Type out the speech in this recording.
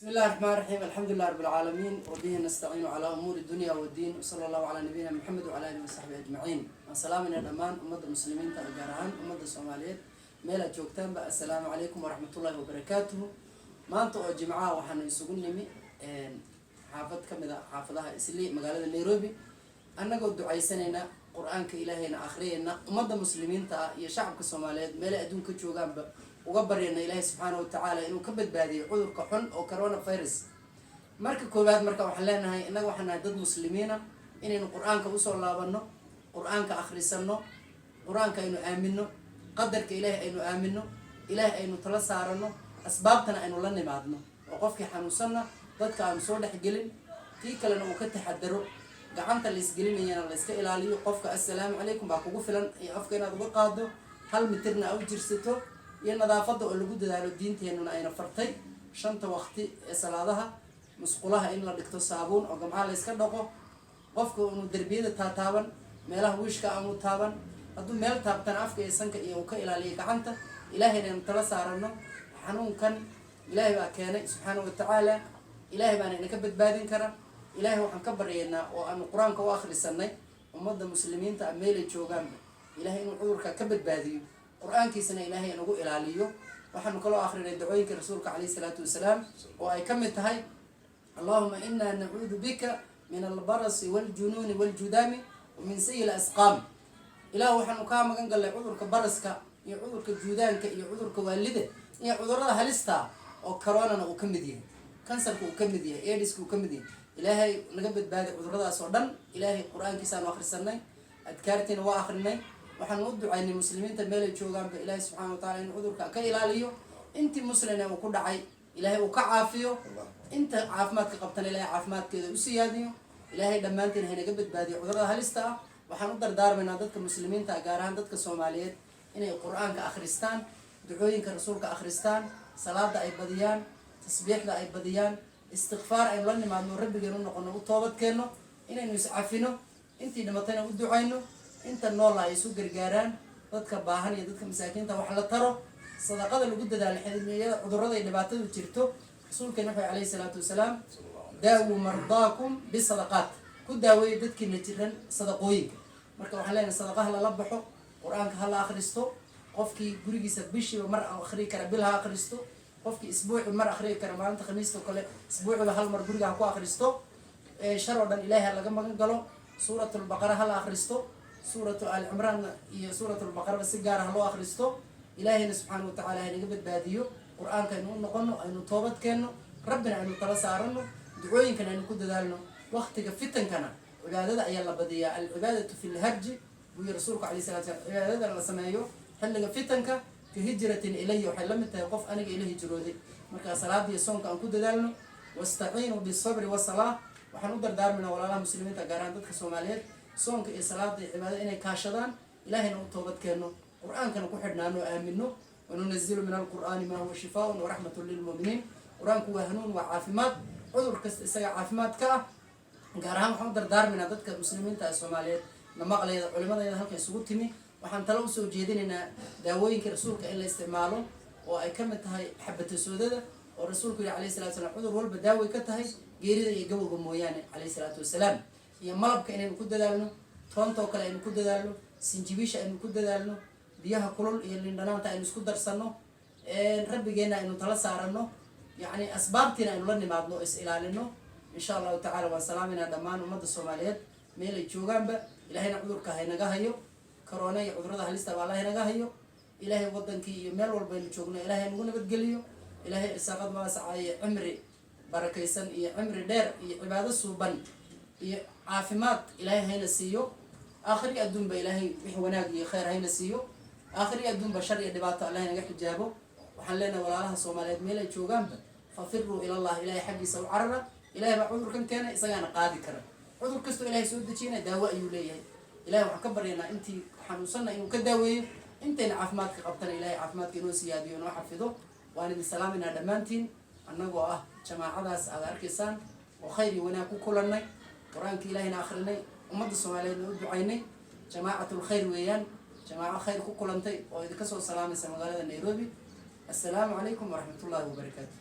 بسم الله الرحمن الرحيم، الحمد لله رب العالمين، وبه نستعين على أمور الدنيا والدين، وصلى الله على نبينا محمد وعلى آله وصحبه أجمعين. Waan dhammaan ummadda muslimiinta, gaar ahaan ummadda Soomaaliyeed, meel aad joogtaanba, assalaamu calaykum waraxmatullahi wabarakaatuhu. Maanta oo Jimcaha waxaanu isugu nimi xaafad ka mid a xaafadaha Isli, magaalada Nairobi, annagoo ducaysanayna, Qur-aanka Ilaahayna akhriyayna, ummadda muslimiinta ah iyo shacabka Soomaaliyeed meelay adduunka joogaanba uga baryana Ilaahay subxaana watacaala inuu ka badbaadiyo cudurka xun oo coronavirus. Marka koowaad, marka waxaan leenahay, innaga waxaan nahay dad muslimiina, inaynu Qur-aanka usoo laabano, Qur-aanka akhrisano, Qur-aanka aynu aamino, qadarka Ilaahay aynu aamino, Ilaahay aynu tala saarano, asbaabtana aynu la nimaadno, oo qofkii xanuunsanna dadka aanu soo dhexgelin, kii kalena uu ka taxadaro, gacanta la isgelinayana la iska ilaaliyo. Qofka "assalaamu calaykum" baa kugu filan, iyo afka inaad uga qaado, 1 mitirna a u jirsato, iyo nadaafadda oo lagu dadaalo. Diinteenuna ayna fartay shanta waqti ee salaadaha, musqulaha in la dhigto saabuun oo gamcaha la iska dhaqo, qofka unu derbiyada taataaban, meelaha wiishka aanu taaban, hadduu meel taabtana afka iyo sanka iyo uu ka ilaaliyo gacanta. Ilaahayna aynu tala saarano. Xanuunkan Ilaahay baa keenay subxaana wa tacaala, Ilaahay baana inaka badbaadin kara. Ilaahay waxaan ka baryaynaa oo aanu Qur-aanka u akhrisanay ummadda muslimiinta ah meelay joogaanba Ilahay inuu cudurka ka badbaadiyo, Qur-aankiisana Ilaahay inagu ilaaliyo. Waxaanu kaloo akrinay dacooyinka Rasuulka caleyhi salaatu wasalaam, oo ay ka mid tahay "اللهم إنا نعوذ بك من البرص والجنون والجذام ومن سيء الأسقام". Ilaah, waxaanu kaa magan gallay cudurka baraska iyo cudurka juudaanka iyo cudurka waalida iyo cudurada halista oo coronana uu ka mid yahay, kansarka uu ka mid yahay, AIDS-ka uu ka mid yahay. Ilaahay naga badbaaday cuduradaas oo dhan. Ilaahay Qur-aankiisaanu akhrisanay, adkaartiina waa akrinay. Waxaanu u ducaynay muslimiinta meelay joogaanba Ilaahay subxana wa tacala inuu cudurka ka ilaaliyo, intii muslina uu ku dhacay Ilaahay uu ka caafiyo, inta caafimaadka qabtana Ilahay caafimaadkeeda u siyaadiyo. Ilaahay dhammaanteen haynaga badbaadiyo cudurada halista ah. Waxaan u dardaarmaynaa dadka muslimiinta ah, gaar ahaan dadka Soomaaliyeed, inay Qur-aanka akhristaan, ducooyinka Rasuulka akhristaan, salaada ay badiyaan, tasbiixda ay badiyaan, istikfaar aynu la nimaadno, Rabbigeen u noqono, u toobadkeenno, inaynu iscafino, intii dhimatayna u ducayno, inta noola ay isu gargaaraan, dadka baahan iyo dadka masaakiinta wax la taro, sadaqada lagu dadaalo xilmiyada cudurada iyo dhibaatadu jirto. Rasuulkeena wuxuu calayhi salaatu wasalaam: "داووا مرضاكم بالصدقات", ku daaweeya dadkiina jiran sadaqooyinka. Marka waxaan leenahay, sadaqaha lala baxo, Qur-aanka ha la akhristo. Qofkii gurigiisa bishiiba mar akhriyi kara, bil ha akhristo. Qofkii isbuuci mar akhriyi kara, maalinta Khamiista oo kale, isbuuciba hal mar guriga ha ku akhristo. Shar oo dhan Ilaahay ha laga magan galo. Suurat Lbaqara ha la akhristo, Suuratu Al Cimraan iyo Suurat Lbaqaraba si gaara ha loo akhristo. Ilaahayna subxaana wa tacala haynaga badbaadiyo. Qur-aanka aynu u noqono, aynu toobad keenno, Rabbina aynu tala saarano, ducooyinkana aynu ku dadaalno. Waktiga fitankana cibaadada ayaa la badiyaa. "العبادة في الهرج" buu yihi Rasuulku alayh salatu slam. Cibaadada la sameeyo xilliga fitanka كهجرة إلي, waxay la mid tahay qof aniga ila hijrooday. Marka salaada iyo soonka aan ku dadaalno. واستعينوا بالصبر والصلاة. Waxaan u dardaarmaynaa walaalaha muslimiinta, gaar ahaan dadka Soomaaliyeed, soonka iyo salaada iyo cibaadada inay kaashadaan, Ilaahayna u toobad keenno, Qur-aankana ku xidhnaano, aamino. "وننزل من القرآن ما هو شفاء ورحمة للمؤمنين". Qur-aanku waa hanuun, waa caafimaad, cudur kasta isaga caafimaad ka ah. Gaar ahaan waxaan u dardaarmaynaa dadka muslimiinta ee Soomaaliyeed na maqlayda, culimadayda halka isugu timi, waxaan talo usoo jeedinaynaa daawooyinka Rasuulka in la isticmaalo, oo ay ka mid tahay xabatasoodada, oo Rasuulku yihi alayhi salatu salam, cudur walba daaway ka tahay, geerida iyo gabowga mooyaane, calayhi salaatu wasalaam. Iyo malabka inaynu ku dadaalno, toontoo kale aynu ku dadaalno, sinjibiisha aynu ku dadaalno, biyaha kulul iyo lindhanaanta aynu isku darsano, Rabbigeena aynu tala saarano, yacni asbaabtiina aynu la nimaadno oo is ilaalino, insha Allahu tacala. Waan salaaminaa dhammaan ummadda Soomaaliyeed meel ay joogaanba. Ilahayna cudurka haynaga hayo, corona iyo cudurada halista ba Allah haynaga hayo. Ilaahay wadankii iyo meel walbaynu joogno Ilahay nagu nabadgeliyo. Ilaahay irsaaqad waasaca iyo cimri barakaysan iyo cimri dheer iyo cibaado suuban iyo caafimaad Ilaahay hayna siiyo. Aakhiri adduunba Ilaahay wix wanaag iyo khayr hayna siiyo, aakhiri adduunba shar iyo dhibaato Allah naga xijaabo. Waxaan leenahay walaalaha Soomaaliyeed meel ay joogaanba: ففروا إلى الله, Ilahay xaggiisa u carara. Ilahay baa cudurkan keenay, isagaana qaadi kara. Cudur kastoo Ilahay soo dejiyana daawo ayuu leeyahay. Ilahay waxaan ka baryaynaa intii xanuunsanna inuu ka daaweeyo, intayna caafimaadka qabtana Ilahay caafimaadka inoo siyaadiyo, inoo xafido. Waan idin salaaminaa dhammaantiin, annagoo ah jamaacadaas aad arkaysaan oo khayr iyo wanaag ku kulannay, Qur-aanka Ilahayna akrinay, ummadda Soomaaliyeedna u ducaynay. Jamaacatul khayr weeyaan, jamaaco khayr ku kulantay oo idinka soo salaamaysa magaalada Nairobi. Assalaamu calaykum waraxmat ullahi wabarakaatu.